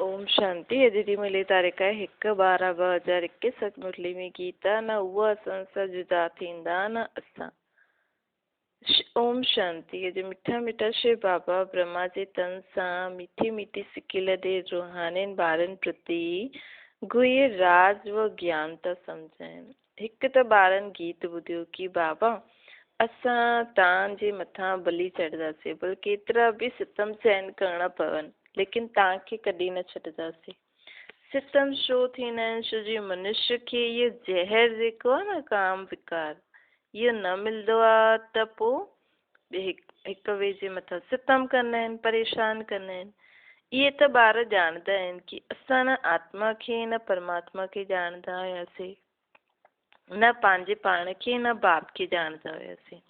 اوم شانتي اڄ جي ملي تاريخ آهي هڪ ٻارهن 2021 ست مرلي ۾ گيتا نه اهو اسان سان جدا ٿيندا نه اسان. اوم شانتي اڄ مٺا مٺا شو بابا برهما جي تن سان مٺي مٺي سڪيل ڏي روحانين ٻارن پرتي گهي راز و گيان ٿا سمجهائين. هڪ ته ٻارن گيت ٻڌيو ڪي بابا اسان تان جي مٿان بلي چڙهنداسين ڀل ڪيترا به ستم سهن ڪرڻا پون ليڪن تان کي ڪڏهن نه ڇڏنداسين. ستم ڇو ٿيندا آهن ڇو جي منشي کي اهو زهر جيڪو آهي نه ڪام وڪار اهو نه ملندو آهي ته پو هڪ ٻئي جي مٿان ستم ڪندا آهن پريشان ڪندا آهن. اهي ته ٻار ڄاڻندا آهن ڪي اسان نه آتما کي نه پرماتما کي ڄاڻندا هياسين. نه پنهنجي پاڻ کي نه باپ کي ڄاڻندا هياسين.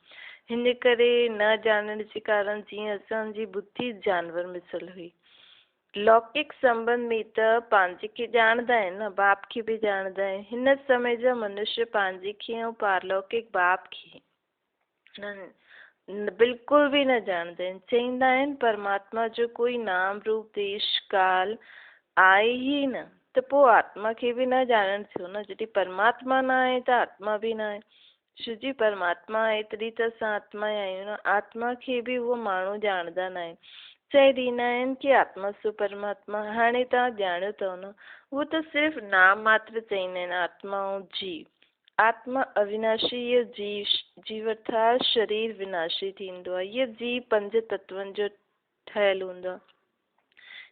هن ڪري نه ڄاڻڻ جي ڪارڻ جيئن اسان جي ٻڌي جانور مثل هئي. لوڪڪ سنٻنڌ ۾ ته پنهنجي کي ڄاڻندا آهن نه باپ کي به ڄاڻندا آهن. هن سمي جا منشيه پنهنجي کي ۽ پارلوڪڪ باپ کي نه بلڪل به نه ڄاڻندا آهن. چئيندا آهن پرماتما جو ڪوئي نام روپ ديش ڪال آهي ئي نه ته پوء آتما کي به نه ڄاڻڻ ٿيو نه. جڏهن پرماتما نه آهي ته آتما به نه آهي. ڇو جي پرماتما آهي تڏهن ته اسان آتما ئي آهيون نه. آتما کي به اهو ماڻهو ڄاڻندا نه آهن. چئي ڏيندا آهن ڪي آتما سو پرماتما. هاڻي توهان ڄاڻيو اٿو نه. اهو ته صرف نام ماتر چئيندا آهن آتما ۽ جيو. آتما اويناشي اهو جيو جيو ارٿات شرير وناشي ٿيندو آهي. اهو جيو پنج تتون جو ٺهيل هوندو آهي.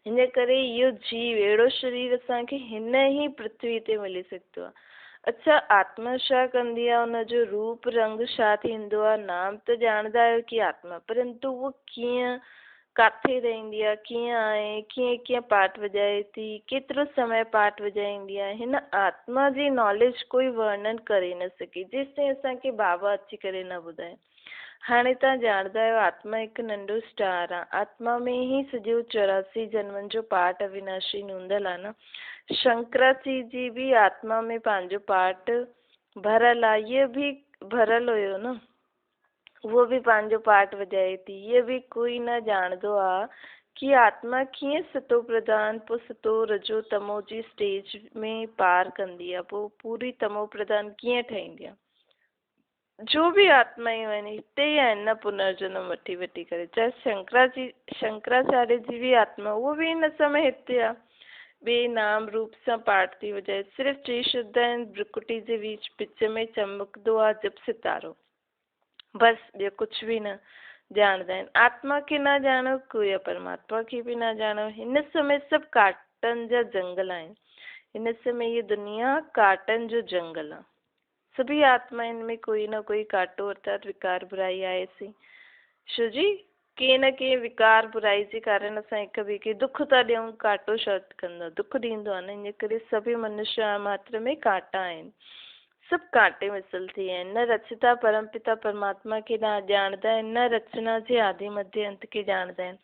هن ڪري اهو جيو اهڙو شرير اسان کي هن ئي پرٿوي تي ملي سگهندو آهي. اڇا آتما ڇا ڪندي آهي ان جو روپ رنگ ڇا ٿيندو آهي نام ته ڄاڻندا آهيو ڪي آتما پرنتو اهو ڪيئن ڪاٿي رهندي آهي ڪيئن آهي ڪيئن ڪيئن پاٺ وڄائي ٿي ڪيترو سمي پاٺ وڄائيندي آهي هن آتما جي ناليج ڪوئي ورڻن ڪري نه سگهي جيستائين اسان کي بابا اچي ڪري نه ٻڌائي. هاڻي توهان ڄاڻندا آهيو آتما هڪ ننڍو اسٽار آ. آتما ۾ ئي سڄو 84 جنمن جو پاٺ اويناشي نوندل آ نه. شنڪراچي جي به آتما ۾ پنهنجو پاٺ ڀرل آ. هيء به ڀرل هيو نه. اهو به پنهنجو پاٺ وڄائي ٿي. هيء به ڪوئي نه ڄاڻندو آ ڪي آتما ڪيئن ستو پرڌان پوء ستو رجو تمو جي اسٽيج ۾ پار ڪندي آ. پوء پوري تمو پرڌان ڪيئن ٺهيندي آ. جو به آتمائون آهن هتي ئي آهن نه پنرجنم وٺي وٺي ڪري چاهي شنڪرا جي شنڪراچاريه جي به آتما اهو به هن سمي هتي آ ٻئي نام روپ سان پاٺ ٿي وڄائي صرف ٽي شبد آهن برڪٽي جي وچ وچ ۾ چمڪندو آ جب ستارو بس ٻيو ڪجهه به نه ڄاڻندا آهن آتما کي نه ڄاڻو ڪوئي پرماتما کي به نه ڄاڻو هن سمي سڀ ڪاٽن جا جنگل آهن هن سمي هي دنيا ڪاٽن جو جنگل آ سڀئي آتمائن ۾ ڪوئي نه ڪوئي ڪاٽو ارٿات وڪار برائي آهي سي. ڇو جي ڪنهن نه ڪنهن وڪار برائي جي ڪارڻ اسان هڪ ٻئي کي دک ٿا ڏيون. ڪاٽو ڇا ڪندو آهي؟ دک ڏيندو آهي نه. ان ڪري سڀئي منشيه ماتر ۾ ڪاٽا آهن. سڀ ڪانٽي مثل ٿي ويا آهن. نه رچتا پرم پتا پرماتما کي ڄاڻندا آهن نه رچنا جي آدي مڌيه انت کي ڄاڻندا آهن.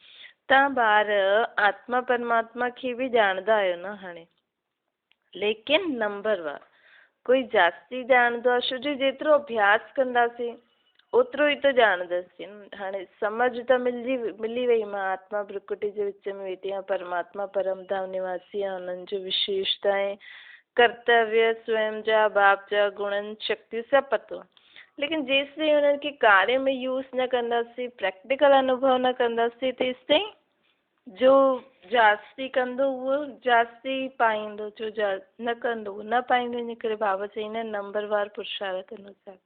توهان ٻار آتما پرماتما کي به ڄاڻندا آهيو نه هاڻي. ليڪن نمبر وار ڪوئي جاستي ڄاڻندو آهي ڇو جو جيترو اڀياس ڪنداسين اوترو ئي ته ڄاڻنداسين. هاڻي سمجهه ته ملجي ملي وئي مان آتما برڪٽي جي وچ ۾ ويٺي آهيان پرماتما پرم ڌام نواسي آهيان انهن جو وشيشتا ۽ ڪرتويه سويم جا باپ جا گڻن شڪتيون سڀ پتو آهي ليڪن جيستائين انهن کي ڪاريه ۾ يوز نه ڪنداسين پريڪٽيڪل انوڀو نه ڪنداسين تيستائين جو جاستي ڪندو اهو جاستي پائيندو جو جا نه ڪندو اهو نه پائيندو ان ڪري بابا چئيندا آهن نمبر وار پرشارٿ انوسار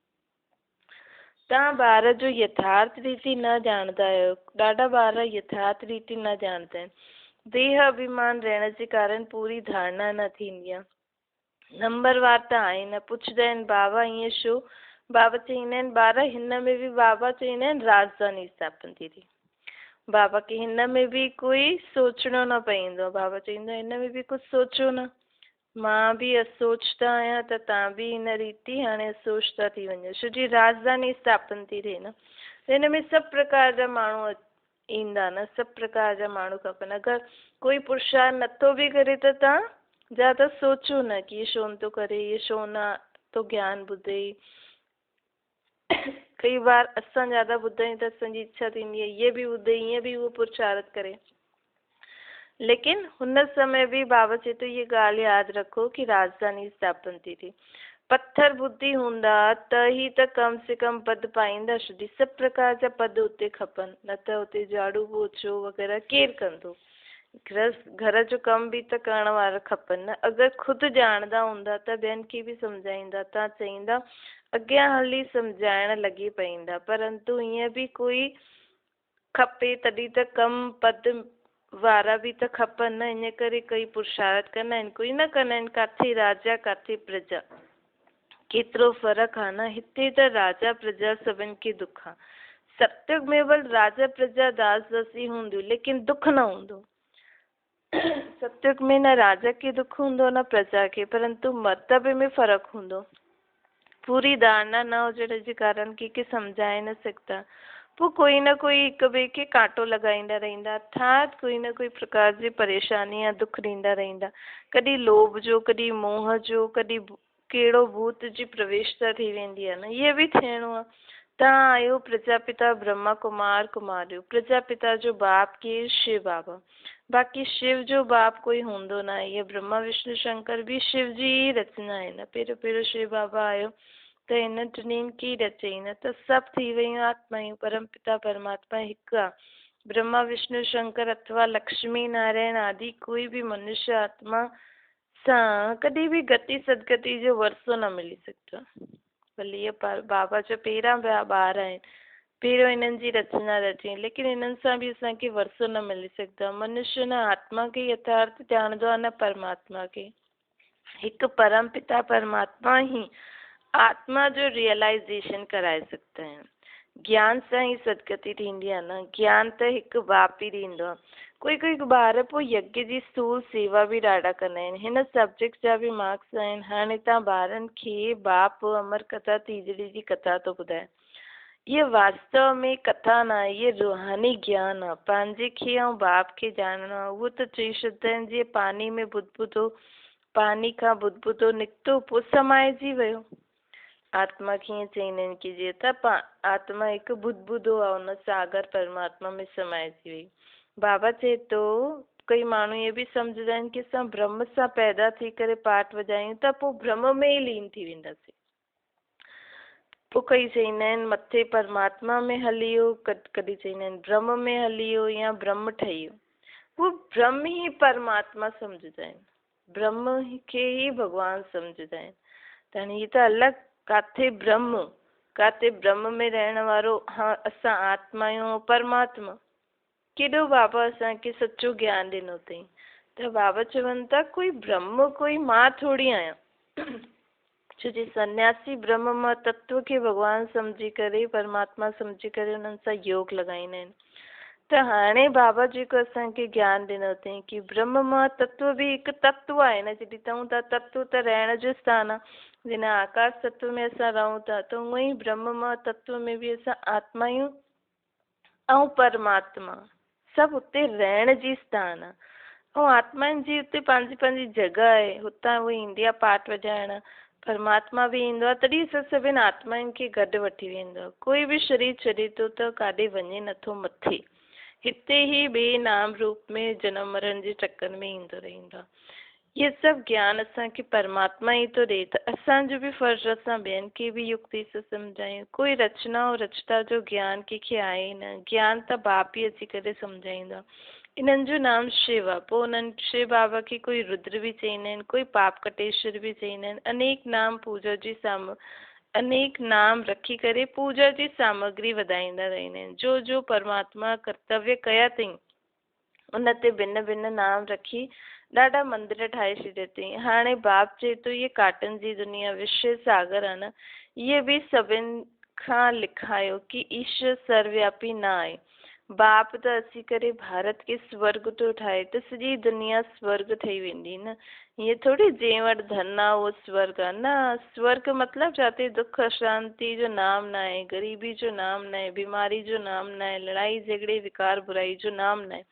توهان ٻار جو يٿارٿ ريتي نه ڄاڻندا آهيو ڏاڍا ٻار يٿارٿ ريتي نه ڄاڻندا آهن ديهه اڀيمان رهڻ جي ڪارڻ پوري ڌارڻا نه ٿيندي آهي نمبر وار ته آهي نه پڇندا آهن بابا ائين ڇو بابا چئيندا آهن ٻار هن ۾ به بابا چئيندا آهن راجڌاني اسٿاپن ٿي ٿئي بابا کي هن ۾ به ڪوئي سوچڻو نه پئيندو آهي. بابا چئيندو آهي هن ۾ به ڪجهه سوچو نه. مان به اسوچتا آهيان ته توهان به هن ريتي هاڻي اسوچتا ٿي وڃو. ڇو جي راجڌاني اسٿاپن ٿي ٿئي نه ته هن ۾ سڀ پرڪار جا ماڻهو ايندا نه سڀ پرڪار جا ماڻهو کپن. اگر ڪوئي پرشار نٿو به ڪري ته توهان زياده سوچو نه ڪي هي ڇو نٿو ڪري هي ڇو نه ٿو گيان ٻڌي. ڪئي بار اسان زياده ٻڌايون ته اسان جي اڇا ٿيندي آهي هيء به ٻڌي هيئن به اهو پرشارٿ ڪري. लेकिन हुन समय बि बाबा चए थो हीअ ॻाल्हि यादि रखो की राजधानी स्थापन थी थी। पथर बुद्धि हूंदा त ई त कम से कम पद पाईंदा, छो जी सभु प्रकार जा पद उते खपनि, न त उते झाड़ू पोछो वग़ैरह केरु कंदो? घर जो कमु बि त करण वारा खपनि न। अगरि ख़ुदि ॼाणंदा हूंदा त ॿियनि खे बि सम्झाईंदा, तव्हां चईंदा अॻियां हली सम्झाइण लॻी पईंदा, परंतु ईअं बि कोई खपे तॾहिं त कमु पद वारा बि त खपनि न। इन करे कई पुरुषार्थ कंदा आहिनि, कोई न कंदा आहिनि। काथे राजा काथे प्रजा, केतिरो फ़र्क़ु आहे न। हिते त राजा प्रजा सभिनि खे दुख आहे। सतयुग में भले राजा प्रजा दास दासी हूंदियूं, लेकिन दुख न हूंदो। सतयुग में न राजा खे दुख हूंदो न प्रजा खे, परंतु मर्तबे में फ़र्क़ु हूंदो। पूरी धारणा न हुजण जे कारण कंहिंखे सम्झाए न सघंदा, पोइ कोई न कोई हिक ॿिए खे कांटो लॻाईंदा रहंदा, अर्थात कोई न कोई प्रकार जी परेशानी या दुख ॾींदा रहंदा। कॾहिं लोभ जो, कॾहिं मोह जो, कॾहिं कहिड़ो भूत जी प्रवेशता थी वेंदी आहे न, इहो बि थियणो आहे। तव्हां आहियो प्रजापिता ब्रह्मा कुमार कुमारियो, प्रजापिता जो बाप केरु? शिव बाबा। बाक़ी शिव जो बाप कोई हूंदो न आहे। इहे ब्रह्मा विष्णु शंकर बि शिव जी ई रचना आहे न। पहिरियों पहिरियों शिव बाबा आयो त हिन टिन्हिनि खे ई रचयईं, न त सभु थी वयूं आत्मायूं। परमपिता परमात्मा हिकु आहे। ब्रह्मा विष्णु शंकर अथवा लक्ष्मी नारायण आदि कोई बि मनुष्य आत्मा सां कॾहिं बि गति सदगति जो वरसो न मिली सघंदो आहे। भले इहे बाबा जो पहिरां ॿार आहिनि, पहिरियों हिननि जी रचना रची, लेकिन हिननि सां बि असांखे वरसो न मिली सघंदो आहे। मनुष्य न आत्मा खे यथार्थ ॼाणंदो आहे न परमात्मा खे। हिकु परम पिता परमात्मा ई आत्मा जो रियलाइज़ेशन कराए सघंदा आहिनि। ज्ञान सां ई सदगति थींदी आहे न। ज्ञान त हिकु बाप ई ॾींदो आहे। कोई कोई ॿार पोइ यज्ञ जी स्थूल सेवा बि ॾाढा कंदा आहिनि। हिन सब्जेक्ट जा बि मार्क्स आहिनि। हाणे तव्हां ॿारनि खे बाप अमर कथा तीजड़ी जी कथा थो ॿुधाए। इहा वास्तव में कथा न आहे, इहो रूहानी ज्ञान आहे। पंहिंजे खे ऐं बाप खे ॼाणणो आहे। उहो त चई छॾंदा आहिनि जीअं पानी में बुदबुदो, पानी खां बुदबुदो निकितो पोइ समाइजी वियो। आत्मा खे ईअं चईंदा आहिनि की जीअं त आत्मा हिकु बुदबुदो आहे, हुन सागर परमात्मा में समाइजी वई। बाबा चए थो कई माण्हू इहो बि सम्झंदा आहिनि की असां ब्रह्म सां पैदा थी करे पाठ वॼायूं त पोइ ब्रह्म में ई लीन थी वेंदासीं। पोइ कई चईंदा आहिनि मथे परमात्मा में हली वियो, कॾहिं चईंदा आहिनि ब्रह्म में हली वियो या ब्रह्म ठही वियो। उहो ब्रह्म ई परमात्मा सम्झंदा आहिनि, ब्रह्म खे ई भॻवानु सम्झंदा आहिनि। त हाणे हीअ त अलॻि काथे ब्रह्म, काथे ब्रह्म में रहण वारो, हा असां आत्मा आहियूं परमात्मा। केॾो बाबा असांखे सचो ज्ञान ॾिनो अथई। त बाबा चवनि था कोई ब्रह्म कोई मां थोरी आहियां, छो जे सन्यासी ब्रह्म मां तत्व खे भॻवानु सम्झी करे परमात्मा सम्झी करे हुननि सां योग लॻाईंदा आहिनि। त हाणे बाबा जेको असांखे ज्ञान ॾिनो अथई की ब्रह्म मां तत्व बि हिकु तत्व आहे न। जॾहिं चऊं था तत्व त रहण जो स्थानु आहे, जिन आकाश तत्व में असां रहूं था, त उअं ई ब्रह्म मां तत्व में बि असां आत्मा आहियूं ऐं परमात्मा सभु उते रहण जी स्थान आहे। ऐं आत्माउनि जी उते पंहिंजी पंहिंजी जॻह आहे। हुतां उहा ईंदी आहे पाठ वॼाइण, परमात्मा बि ईंदो आहे, तॾहिं असां सभिनि आत्माउनि खे गॾु वठी वेंदो आहे। कोई बि शरीर छॾे थो त काॾे वञे नथो मथे, हिते ई ॿिए नाम रूप में जनम मरण जे चक्कर में ईंदो रहंदो आहे। इहो सभु ज्ञान असांखे परमात्मा ई थो ॾिए, त असांजो बि फ़र्ज़ु असां ॿियनि खे बि युक्ति सां सम्झायूं। कोई रचना ऐं रचता जो ज्ञान कंहिंखे आहे न, ज्ञान त बाप ई अची करे सम्झाईंदो आहे। इन्हनि जो नाम शिव आहे। पोइ उन्हनि शिव बाबा खे कोई रुद्र बि चईंदा आहिनि, कोई पाप कटेश्वर बि चईंदा आहिनि। अनेक नाम पूजा जी साम अनेक नाम रखी करे पूजा जी सामग्री वधाईंदा रहंदा आहिनि। जो जो परमात्मा कर्तव्य कया अथई उन ते भिन भिन नाम रखी ॾाढा मंदिर ठाहे छॾिया अथई। हाणे बाप चए थो इहे काटनि जी दुनिया विषय सागर आहे न, इहे बि सभिनि खां लिखायो की ईश्वर सर्वव्यापी न आहे। बाप त अची करे भारत खे स्वर्ग थो ठाहे त सॼी दुनिया स्वर्ग ठही वेंदी न। ईअं थोरी जंहिं वटि धन आहे उहो स्वर्ग आहे न। स्वर्ग मतिलबु जिते दुख अशांति जो नाम न आहे, ग़रीबी जो नाम न आहे, बीमारी जो नाम न आहे, लड़ाई झगड़े विकार बुराई जो नाम न आहे,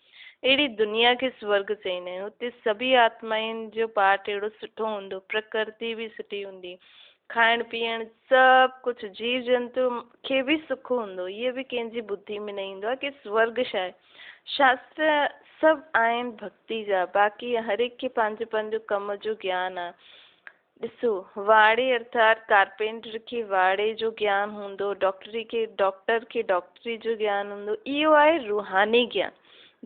अहिड़ी दुनिया खे स्वर्ग चईंदा आहिनि। हुते सभई आत्माउनि जो पाठ अहिड़ो सुठो हूंदो, प्रकृति बि सुठी हूंदी, खाइण पीअण सभु कुझु, जीव जंतु खे बि सुख हूंदो। इहो बि कंहिंजी बुद्धि में न ईंदो आहे की स्वर्ग छा आहे। शास्त्र सभु आहिनि भक्ति जा, बाक़ी हर हिक खे पंहिंजो पंहिंजो कम जो ज्ञान आहे। ॾिसो, वाड़े अर्थात कारपेंटर खे वाड़े जो ज्ञान हूंदो, डॉक्टरी खे डॉक्टर खे डॉक्टरी जो ज्ञान हूंदो। इहो आहे रूहानी ज्ञान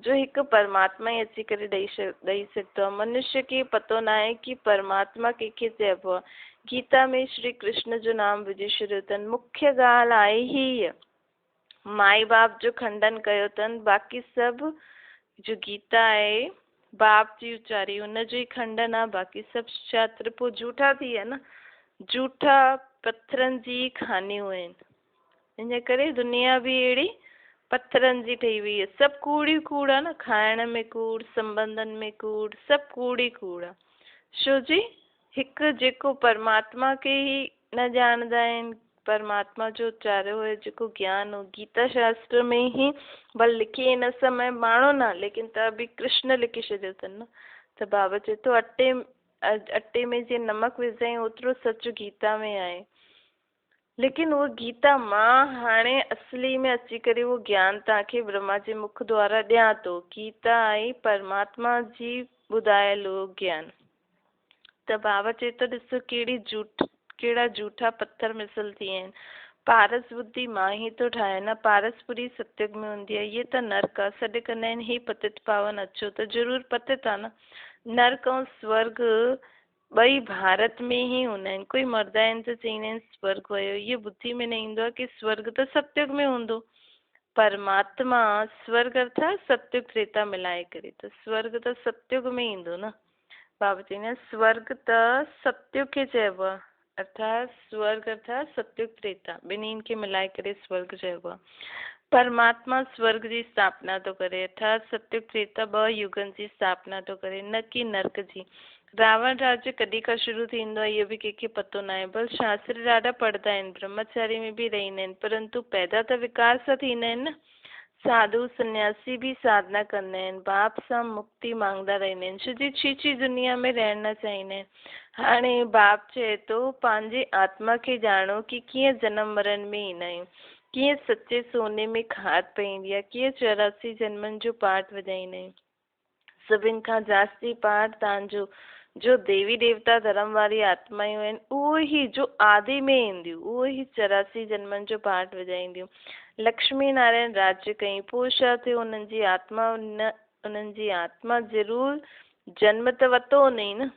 जो हिकु परमात्मा ई अची करे ॾेई सघंदो आहे। मनुष्य खे पतो न आहे की परमात्मा कंहिंखे चइबो आहे। गीता में श्री कृष्ण जो नाम विझी छॾियो अथनि। मुख्य ॻाल्हि आहे हीअ, माई बाप जो खंडन कयो अथनि, बाक़ी सभु जो गीता आहे बाप जी उचारी हुनजो ई खंडन आहे, बाक़ी सभु शास्त्र पोइ झूठा थी विया न, झूठा पथरनि जी खानियूं आहिनि। इन करे दुनिया बि अहिड़ी पथरनि जी ठही वई आहे, सभु कूड़ ई कूड़ आहे न, खाइण में कूड़, संबंधनि में कूड़, सभु कूड़ ई कूड़ आहे। छो जी हिकु जेको परमात्मा खे ई न ॼाणंदा आहिनि, परमात्मा जो उचारियो हुयो जेको ज्ञान हो गीता शास्त्र में ही भले लिखी हिन समय माण्हू न, लेकिन त बि कृष्ण लिखी छॾियो अथनि न। त बाबा चए थो अटे अटे में जीअं नमक विझंदा आहियूं ओतिरो सचु गीता में आहे। लेकिन उहो गीता मां हाणे असली में अची करे उहो ज्ञान तव्हांखे ब्रह्मा जे मुख द्वारा ॾियां थो। गीता आहे परमात्मा जी ॿुधायल उहो ज्ञान। त बाबा चए थो ॾिसो कहिड़ी झूठ, कहिड़ा झूठा पथर मिसल थी विया आहिनि। पारस बुद्धि मां ई थो ठाहियां न, पारसपुरी सतयुग में हूंदी आहे। इहे त नरक आहे, सॾु कंदा आहिनि हे पतित पावन अचो, त ज़रूरु पतित आहे न। नरक ऐं स्वर्ग ॿई भारत में ई हूंदा आहिनि। कोई मरंदा आहिनि त चवंदा आहिनि स्वर्ग वियो, इहो बुद्धि में न ईंदो आहे की स्वर्ग त सतयुग में हूंदो। परमात्मा स्वर्ग अर्थात सतयुग त्रेता मिलाए करे, त स्वर्ग त सतयुग में ईंदो न। बाबा चवंदा आहिनि स्वर्ग त सतयुग खे चइबो आहे, अर्थात स्वर्ग अर्थात सतयुग त्रेता ॿिन्हिनि खे मिलाए करे स्वर्ग चइबो आहे। परमात्मा स्वर्ग जी स्थापना थो करे, अर्थात सतयुग त्रेता ॿ युगनि जी स्थापना थो करे, न की नरक जी। रावण राज्य कॾहिं खां शुरू थींदो आहे इहो बि कंहिंखे पतो न आहे। भले शास्त्र ॾाढा पढ़ंदा आहिनि, ब्रह्मचारी में बि रहींदा आहिनि, परंतु पैदा त विकार सां थींदा आहिनि न। साधु सन्यासी बि साधना कंदा आहिनि, बाप सां मुक्ति मांगंदा रहंदा आहिनि, छो जी छी छी दुनिया में रहणु न चाहींदा आहिनि। हाणे बाप चए थो पंहिंजे आत्मा खे ॼाणो की कीअं जनम मरण में ईंदा आहियूं, कीअं सचे सोने में खाद पवंदी आहे, कीअं 84 जनमनि जो पाठ वॼाईंदा आहियूं। सभिनि खां जास्ती पाठ तव्हांजो जो देवी देवता धर्म वारी आत्मायूं आहिनि उहो ई जो आदि में ईंदियूं, उहो ई 84 जनमनि जो पाठ वॼाईंदियूं। लक्ष्मी नारायण राज्य कई, पोइ छा थियो हुननि जी आत्मा न, हुननि जी आत्मा ज़रूरु जन्म त वरितो हुनई न,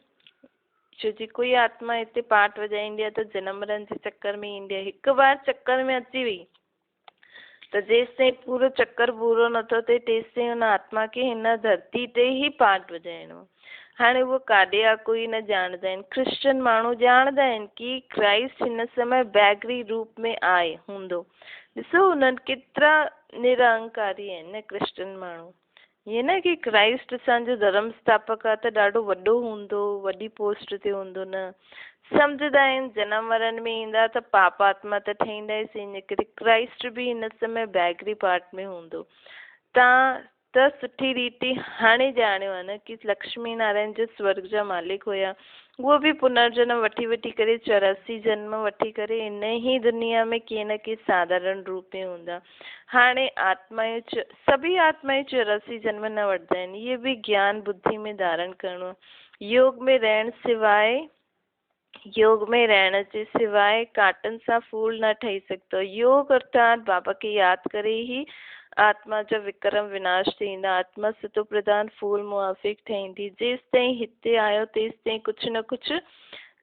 छो जी कोई आत्मा हिते पाठ वॼाईंदी आहे त जनम मरण जे चक्कर में ईंदी आहे। हिकु बार चक्कर में अची वई त जेसि ताईं पूरो चक्कर पूरो नथो थिए तेसि ताईं हुन आत्मा खे हिन धरती ते ई पाठ वॼाइणो। हाणे उहो काॾे आहे कोई न ॼाणंदा आहिनि। क्रिश्चन माण्हू ॼाणंदा आहिनि की क्राइस्ट हिन समय बैगरी रूप में आहे हूंदो। ॾिसो हुननि केतिरा निरहंकारी आहिनि न क्रिश्चन माण्हू। ईअं न की क्राइस्ट असांजो धर्म स्थापक आहे त ॾाढो वॾो हूंदो, वॾी पोस्ट ते हूंदो, न सम्झंदा आहिनि जनम मरण में ईंदा त पाप आत्मा त ठहींदासीं, इन करे क्राइस्ट बि हिन समय बैगरी पार्ट में हूंदो। तव्हां त सुठी रीति हाणे ॼाणियो आहे न की लक्ष्मी नारायण जो स्वर्ग जा मालिक हुया, उहो बि पुनर्जन्म वठी वठी करे 84 जन्म वठी करे इन ई दुनिया में कंहिं न कंहिं साधारण रूप में हूंदा। हाणे आत्मायूं सभई आत्मायूं 84 जन्म न वठंदा आहिनि, इहे बि ज्ञान बुद्धि में धारण करिणो आहे। योग में रहण सिवाय, योग में रहण जे सिवाय कांटनि सां फूल न ठही सघंदो। योग अर्थात बाबा खे यादि करे ई आत्मा जा विकर्म विनाश थींदा, आत्मा सतो प्रधान फूल मुआफ़िक़ ठहींदी। जेसि ताईं हिते आयो तेसि ताईं कुझु न कुझु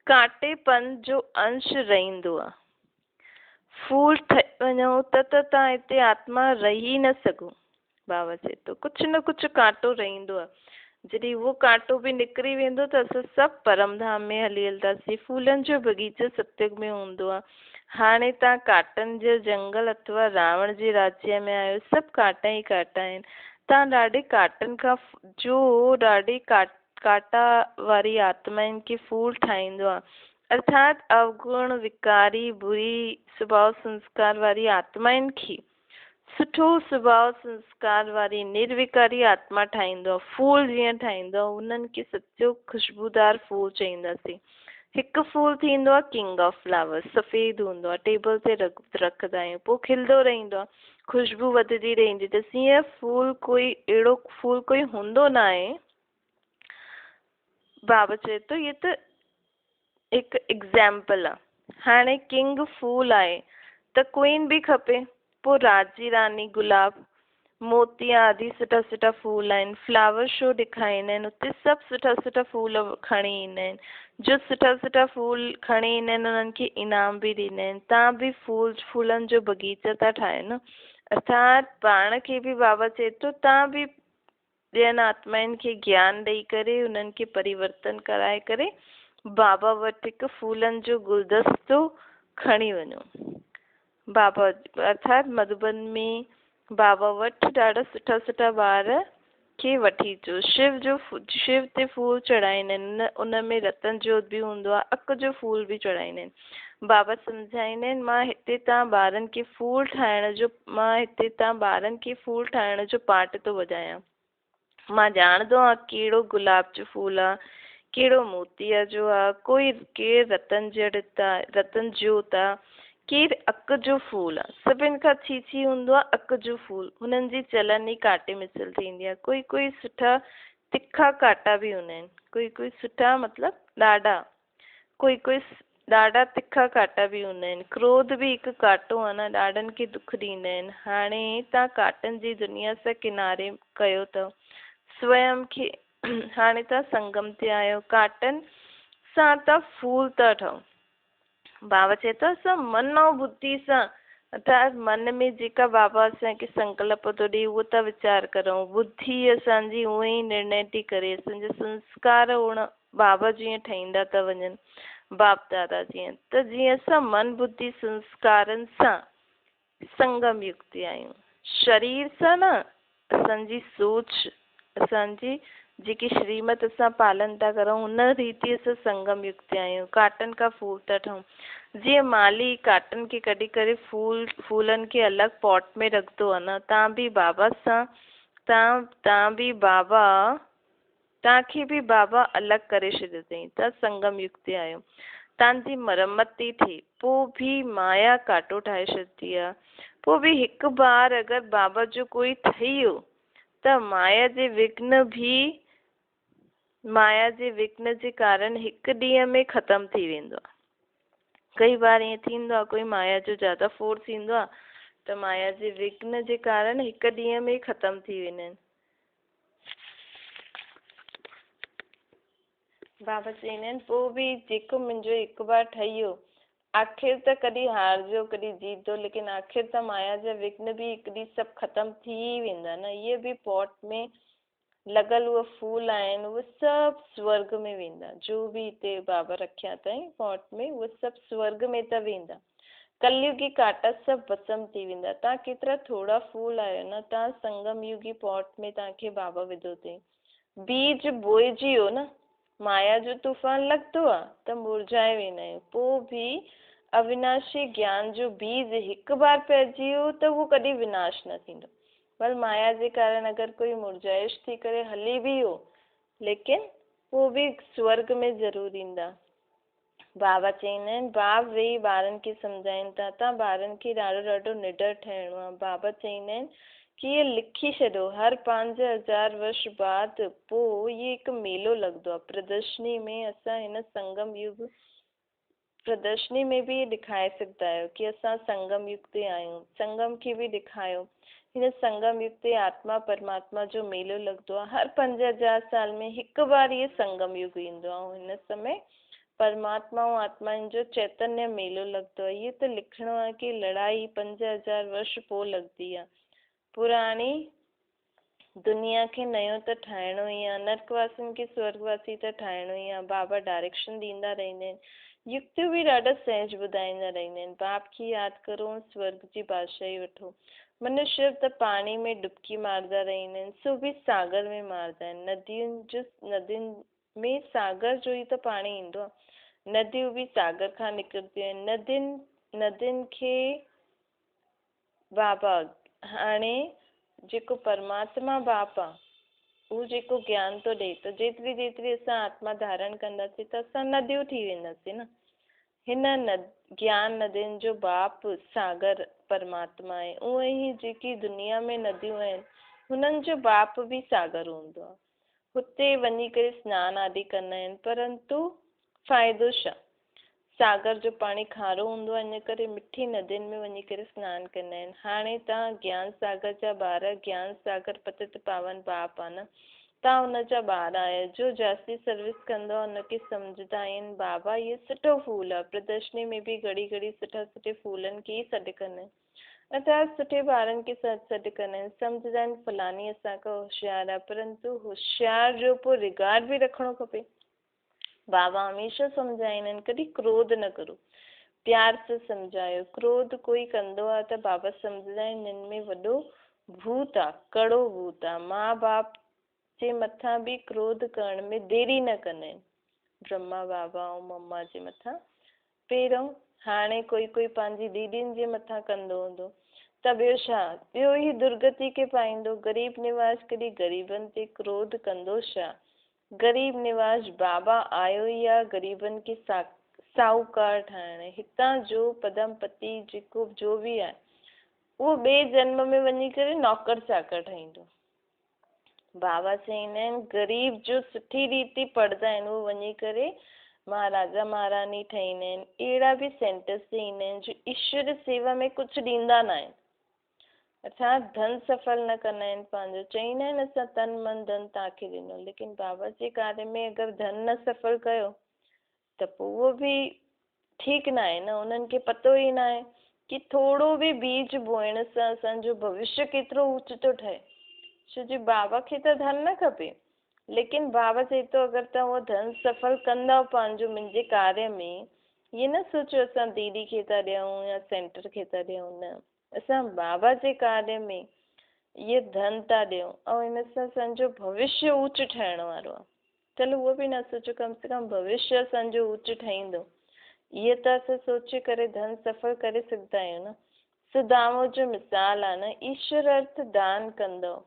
कांटेपन जो अंश रहींदो आहे। फूल ठही वञो त तव्हां हिते आत्मा रही न सघो। बाबा चए थो कुझु न कुझु कांटो रहींदो आहे, जॾहिं उहो कांटो बि निकिरी वेंदो त असां सभु परमधाम में हली हलंदासीं। फूलनि जो बगीचो सतयुग में हूंदो आहे। हाणे तव्हां कांटनि जो जंगल अथवा रावण जे राज्य में आहियो, सभु कांटा ई कांटा आहिनि। तव्हां ॾाढे कांटनि खां जो ॾाढे कांटा वारी आत्माउनि खे फूल ठाहींदो आहे, अर्थात अवगुण विकारी बुरी स्वभाव संस्कार वारी आत्माउनि खे सुठो स्वभाव संस्कार वारी निर्विकारी आत्मा ठाहींदो आहे, फूल जीअं ठाहींदो आहे। उन्हनि खे सचो ख़ुशबूदार फूल चईंदासीं। हिकु फूल थींदो आहे किंग ऑफ फ्लावर्स, सफ़ेदु हूंदो आहे, टेबल ते रखंदा आहियूं, पोइ खिलंदो रहींदो आहे। خوشبو وڌندي رهندي اٿس. ائين ڦول ڪوئي اهڙو ڦول ڪوئي هوندو نه آهي. بابا چئي ٿو هيء ته هڪ ايگزامپل آ. هاڻي ڪنگ ڦول آهي ته ڪوئين به کپي. پوء رات جي راني گلاب، موتيا آدي سٺا سٺا ڦول آهن. فلاور شو ڏيکاريندا آهن اتي سڀ سٺا سٺا ڦول کڻي ايندا آهن. جو سٺا سٺا ڦول کڻي ايندا آهن انهن کي انعام به ڏيندا آهن. تان به ڦول ڦولن جو بغيچا ٿا ٺاهيو نه. ارٿات پاڻ کي به بابا چئي ٿو تان به ٻين آتمائن کي گيان ڏئي ڪري انهن کي پريورتن ڪرائي ڪري بابا وٽ هڪ ڦولن جو گلدستو کڻي وڃو. بابا ارٿات مڌوبن ۾ بابا وٽ ڏاڍا سٺا سٺا ٻار کي وٺي اچو. شو جو شو تي ڦول چڙهائيندا آهن ان ۾ رتن جوت به هوندو آهي اڪ جو ڦول به چڙهائيندا آهن. بابا سمجهائيندا آهن مان هتي تان ٻارن کي ڦول ٺاهڻ جو مان هتي تان ٻارن کي ڦول ٺاهڻ جو پاٽ ٿو وڄايان. مان ڄاڻندو آهيان ڪهڙو گلاب جو ڦول آ، ڪهڙو موتيا جو آ، ڪوئي ڪير رتن جڙت آ، رتن جوت آ، ڪير اڪ جو ڦول آ. سڀن کان ڇي ڇي هوندو آ اڪ جو ڦول. هنن جي چلن ئي ڪاٽي مثل ٿيندي آ. ڪوئي ڪوئي سٺا تکا ڪاٽا به هوندا آهن. ڪوئي ڪوئي سٺا مطلب ڏاڍا ڪوئي ڪوئي ڏاڍا تکا ڪاٽا به هوندا آهن. ڪروڌ به هڪ ڪاٽو آهي نه، ڏاڍن کي دک ڏيندا آهن. هاڻي تان ڪاٽن جي دنيا سان ڪناري ڪيو ته سويم کي هاڻي تان سنگم تي آهيو، ڪاٽن سان تان ڦول ٿا ٺهو. بابا چئي ٿو اسان من ۽ ٻڌي سان ارٿات من ۾ جيڪا بابا اسان کي سنڪلپ ٿو ڏئي اهو ٿا ويچار ڪرون، ٻڌي اسان جي اونئن ئي نرڻي ٿي ڪري، اسان جا سنسڪار اڻ بابا جيئن ٺهيندا ٿا وڃن، باپ دادا جيئن، ته جيئن اسان من ٻڌي سنسڪارن سان سنگم يڪت آهيون، شرير سان نه، اسان جي سوچ، اسان جي جيڪي شريمت اسان پالن ٿا ڪرون، ان ريتي اسان سنگم يڪت آهيون، ڪاٽن کان ڦول ٿا ٺهون، جيئن مالهي ڪاٽن کي ڪڍي ڪري ڦول ڦولن کي الڳ پاٽ ۾ رکندو آهي نه، تان به بابا سان تان تان به بابا توهان کي به بابا الڳ ڪري ڇڏيو اٿئي، توهان سنگم يگ تي آهيو، توهان جي مرمت ٿي ٿئي، پوء به مايا ڪاٽو ٺاهي ڇڏندي آهي، پوء به هڪ بار اگر بابا جو ڪوئي ٺهي ويو ته مايا جي وگهن به مايا جي وگهن جي ڪارڻ هڪ ڏينهن ۾ ختم ٿي ويندو آهي. ڪئي بار ائين ٿيندو آهي ڪوئي مايا جو زياده فورس ايندو آهي ته مايا جي وگهن جي ڪارڻ هڪ ڏينهن ۾ ئي ختم ٿي ويندا آهن. بابا چئيندا آهن، پوء به جيڪو منهنجو هڪ بار ٺهي ويو، آخر ته ڪڏهن هارجو ڪڏهن جيتو، ليڪن آخر ته مايا جا وگهن به هڪ ڏينهن سڀ ختم ٿي ئي ويندا نه، اهي به پاٽ ۾ لڳل اهي ڦول آهن، اهي سڀ سورڳ ۾ ويندا، جو به هتي بابا رکيا اٿائين پاٽ ۾، اهي سڀ سورڳ ۾ ته ويندا. ڪليوگي ڪاٽا سڀ ڀسم ٿي ويندا. توهان ڪيترا ٿورا ڦول آهيو نه، توهان سنگم يوگي پاٽ ۾ توهان کي بابا وڌو اٿئي. بيج بوئجي ويو نه، مايا جو طوفان لڳندو آ ته مرجهائي ويندا آهيون، پوء به اويناشي گيان جو بيج هڪ بار پئجي ويو ته اهو ڪڏهن وناش نه ٿيندو. ول مايا جي ڪارڻ اگر ڪوئي مرجهائش ٿي ڪري هلي به ويو ليڪن پوء به سورڳ ۾ ضرور ايندا. بابا چئيندا آهن، باب ويهي ٻارن کي سمجهائين ٿا ته ٻارن کي ڏاڍو ڏاڍو نڊر ٺهڻو آهي. بابا چئيندا آهن ڪي هي لکي ڇڏو، هر 5000 ورش بعد پوء هي هڪ ميلو لڳندو آهي، پردرشني ۾ اسان هن سنگم يگ پردرشني ۾ به هي ڏکائي سگهندا آهيو ڪي اسان سنگم يگ تي آهيون، سنگم کي به ڏکايو، هن سنگم يگ تي آتما پرماتما جو ميلو لڳندو آهي، هر 5000 سال ۾ هڪ بار هي سنگم يگ ايندو آهي ۽ هن سمي پرماتما ۽ آتمائن جو چيتنيه ميلو لڳندو آهي. هيء ته لکڻو آهي ڪي لڙائي 5000 ورش پوء لڳندي آهي. پراڻي دنيا کي نيو ته ٺاهڻو ئي آهي، نرڪ واسين کي سورڳ واسي ته ٺاهڻو ئي آهي. بابا ڊائريڪشن ڏيندا رهندا آهن. يڪتيون به ڏاڍا سهج ٻڌائيندا رهندا آهن. باپ کي ياد ڪرو ۽ سورڳ جي بادشاهي وٺو. منشيه ته پاڻي ۾ ڊبڪي مارندا رهندا آهن، سو به ساگر ۾ مارندا آهن. ندين جو ندين ۾ ساگر جو ئي ته پاڻي ايندو آهي. نديون به ساگر کان نڪرنديون آهن. ندين ندين کي بابا هاڻي جيڪو پرماتما باپ آ اهو جيڪو گيان ٿو ڏئي ته جيتري جيتري اسان آتما ڌارڻ ڪنداسين ته اسان نديون ٿي وينداسين نه. هن گيان ندين جو باپ ساگر پرماتما آهي، اونئن ئي جيڪي دنيا ۾ نديون آهن، هنن جو باپ به ساگر هوندو آهي. هتي وڃي ڪري سنان آدي ڪندا آهن، پرنتو فائدو ڇا؟ ساگر جو پاڻي کارو هوندو آهي، ان ڪري مٺي ندين ۾ وڃي ڪري سنان ڪندا آهن. هاڻي توهان گيان ساگر جا ٻار، گيان ساگر پتت پاون باپ آ نه، توهان ان جا ٻار آهيو، جو جاستي سروس ڪندو آهي ان کي سمجهندا آهن بابا هيء سٺو ڦول آهي، پردرشني ۾ به گهڙي گهڙي سٺا سٺي ڦولن کي ئي سڏ ڪندا آهن. ارٿات سٺي ٻارن کي سڏ سڏ ڪندا آهن، سمجهندا آهن فلاني اسان کان هوشيار آهي، پرنتو هوشيار جو پوء رگارڊ به رکڻو کپي. بابا هميشه سمجهائيندا آهن ڪڏهن ڪروڌ نه ڪرو پيار سان سمجهايو ڪروڌ ڪوئي ڪندو آهي ته بابا سمجهندا آهن هن ۾ وڏو ڀوت آ ڪڙو ڀوت آ ماء باپ جي مٿان به ڪروڌ ڪرڻ ۾ ديري نه ڪندا آهن برهما بابا ۽ مما جي مٿان پهريون هاڻي ڪوئي ڪوئي پنهنجي ديدين جي مٿان ڪندو هوندو ته ٻيو ڇا ٻيو ئي درگتي کي پائيندو غريب نواز ڪڏهن غريبن تي ڪروڌ ڪندو ڇا غريب نواز بابا آيو ئي آ غريبن کي ساهوڪار ٺاهڻ. هتان جو پدم پتي جيڪو جو به آهي اهو ٻئي جنم ۾ وڃي ڪري نوڪر چاڪر ٺهيندو. بابا چئيندا آهن غريب جو سٺي ريتي پڙهندا آهن اهو وڃي ڪري مهاراجا مهاراڻي ٺهيندا آهن. اهڙا به سينٽرس تي ايندا آهن جو ايشور سيوا ۾ ڪجهه ڏيندا ناهن. اسان ڌن سڦل نه ڪندا آهن پنهنجو چئيندا آهن اسان تن من ڌن توهان کي ڏنو ليڪن بابا جي ڪاري ۾ اگر ڌن نه سڦل ڪيو ته پوء اهو به ٺيڪ نه آهي نه انهن کي پتو ئي نه آهي ڪي ٿورو به بيج بوئڻ سان اسان جو ڀوشيه ڪيترو اوچ ٿو ٺهي ڇو جي بابا کي ته ڌن نه کپي ليڪن بابا چئي ٿو اگر توهان اهو ڌن سڦل ڪندؤ پنهنجو منهنجي ڪاري ۾ ائين نه سوچيو اسان ديدي کي ٿا ڏيون يا سينٽر کي ٿا ڏيون نه اسان بابا جي ڪاري ۾ اهي ڌن ٿا ڏيون ۽ ان سان اسان جو ڀوشيه اوچ ٺهڻ وارو آهي چلو اهو به نه سوچو ڪم سي ڪم ڀوشيه اسان جو اوچ ٺهيندو اهي ته اسان سوچي ڪري ڌن سڦل ڪري سگهندا آهيون نه سدامو جو مثال آهي نه ايشور ارٿ دان ڪندو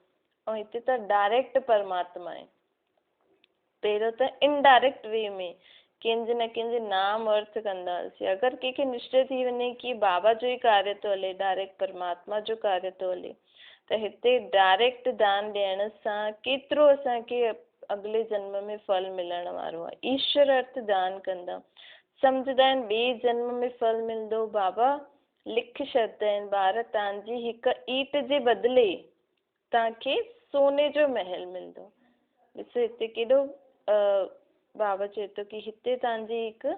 ۽ هتي ته ڊائريڪٽ پرماتما آهي پهريون ته انڊائريڪٽ وي ۾ ڪنهن جي نه ڪنهن جي نام ارٿ ڪندا هئاسين. اگر ڪنهن کي نشچي ٿي وڃي ڪي بابا جو ئي ڪاريه ٿو هلي، ڊائريڪٽ پرماتما جو ڪاريه ٿو هلي ته هتي ڊائريڪٽ دان ڏيڻ سان ڪيترو اسان کي اڳلي جنم ۾ ڦل ملڻ وارو آهي. ايشور ارٿ دان ڪندا سمجهندا آهن ٻئي جنم ۾ ڦل ملندو. بابا لک ڇڏدا آهن ٻار تان جي هڪ ايٽ جي بدلي توهان کي سوني جو محل ملندو. ڏسو هتي ڪيڏو بابا چئي ٿو ڪي هتي توهان جي هڪ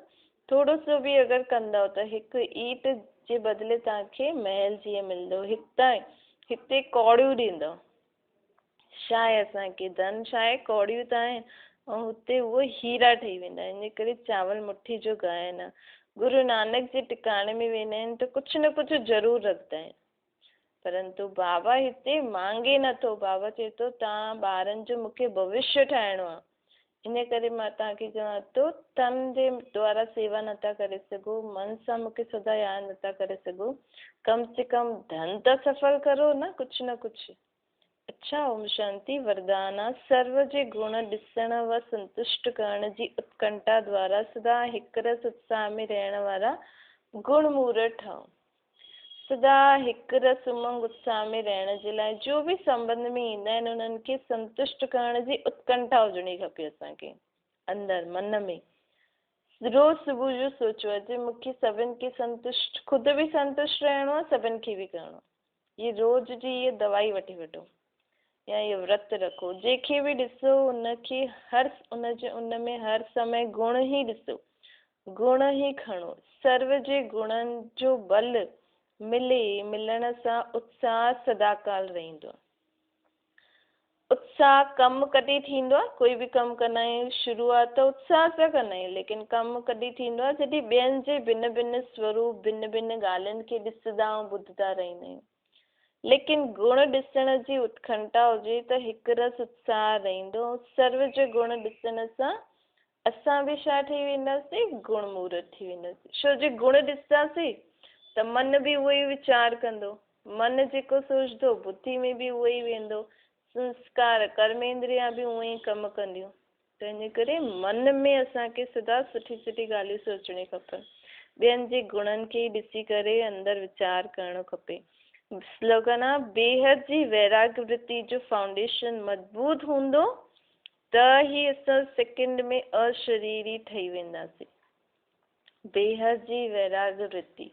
ٿورو سو به اگر ڪندؤ ته هڪ ايٽ جي بدلي توهان کي محل جيئن ملندو. هتان هتي ڪوڙيون ڏيندؤ. ڇا آهي اسان کي ڌن ڇا آهي ڪوڙيون ته آهن ۽ هتي اهو هيرا ٺهي ويندا آهن. ان ڪري چاول مٺي جو ڳائن آهي. گرو نانڪ جي ٽڪاڻي ۾ ويندا آهن ته ڪجهه نه ڪجهه ضرور رکندا آهن. پرنتو بابا هتي مانگي نه ٿو، بابا چئي ٿو توهان ٻارن جو مون کي ڀوشيه ٺاهڻو آهي، ان ڪري مان توهان کي چوان ٿو تن جي دوارا سيوا نه ٿا ڪري سگهو، من سان مون کي سدا ياد نه ٿا ڪري سگهو، ڪم سي ڪم ڌن ته سڦل ڪرو نه ڪجهه نه ڪجهه. اڇا اوم شانتي وردان آ سرو جي گڻ ڏسڻ و سنتشٽ ڪرڻ جي اتڪنٺا دوارا سدا هڪ رس اتساهه ۾ رهڻ وارا گڻ مورت ٺهو. سدا هڪ رس امنگ اتساهه ۾ رهڻ جي لاء جو به سنٻنڌ ۾ ايندا آهن انهن کي سنتشٽ ڪرڻ جي اتڪنٺا هجڻي کپي اسان کي اندر من ۾ روز صبح جو سوچو اڄ مون کي سڀن کي سنتشٽ خود به سنتشٽ رهڻو آهي سڀن کي به ڪرڻو آهي هي روز جي هيء دوائي وٺي وٺو يا هيء ورت رکو جنهن کي به ڏسو ان کي هر ان جي ان ۾ هر سمي گڻ ئي ڏسو گڻ ئي کڻو. سرو جي گڻن جو ٻل ملي، ملڻ سان اتساهه سداڪال رهندو آهي. اتساهه ڪم ڪڏهن ٿيندو آهي؟ ڪوئي به ڪم ڪندا آهيون شروعات ته اتساهه سان ڪندا آهيون ليڪن ڪم ڪڏهن ٿيندو آهي جڏهن ٻين جي ڀن ڀن سوروپ ڀن ڀن ڳالهين کي ڏسندا ۽ ٻڌندا رهندا آهيون. ليڪن گڻ ڏسڻ جي اتڪنٺا هجي ته هڪ رس اتساهه رهندو ۽ سرو جي گڻ ڏسڻ سان اسان به ڇا ٺهي وينداسين؟ گڻ مورت ٿي وينداسين. ڇو جي گڻ ڏسنداسين ته من به اهو ئي ويچار ڪندو. من جيڪو سوچندو، ٻڌي ۾ به اهو ئي ويندو. سنسڪار، ڪرميندريان به اونئن ئي ڪم ڪنديون. تنهنجي ڪري من ۾ اسان کي سدا سٺي سٺي ڳالهيون سوچڻيون کپن. ٻين جي گڻن کي ئي ڏسي ڪري اندر ويچار ڪرڻو کپي. سلوگن آ، بيحد جي ويراڳ ورتي جو فائونڊيشن مضبوط هوندو ته ئي اسان سيڪنڊ ۾ اشريري ٺهي وينداسين. بيحد جي ويراڳ ورتي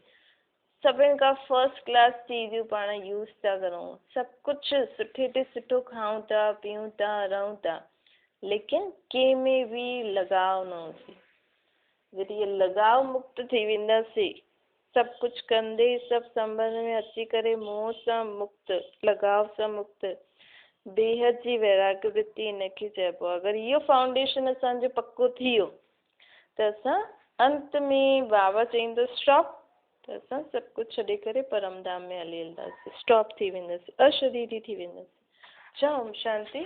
سڀني کان فرسٽ ڪلاس چيزون پاڻ يوز ٿا ڪرون، سڀ ڪجهه سٺي تي سٺو کائون ٿا، پيئون ٿا، رهون ٿا، ليڪن ڪنهن ۾ به لڳاء نه هجي. جڏهن اهي لڳاء مڪت ٿي وينداسين، سڀ ڪجهه ڪندي سڀ سنٻنڌ ۾ اچي ڪري موهه سان مڪت، لڳاء سان مڪت، بيحد جي ويراڳ ورتي ان کي چئبو آهي. اگر اهو فائونڊيشن اسان جو پڪو ٿي ويو ته اسان انت ۾ بابا چئيندو اسٽاپ، ته اسان سڀ ڪجهه ڇڏي ڪري پرم ڌام ۾ هلي هلنداسين، اسٽاپ ٿي وينداسين، اشريري ٿي وينداسين. اڇا، اوم شانتي.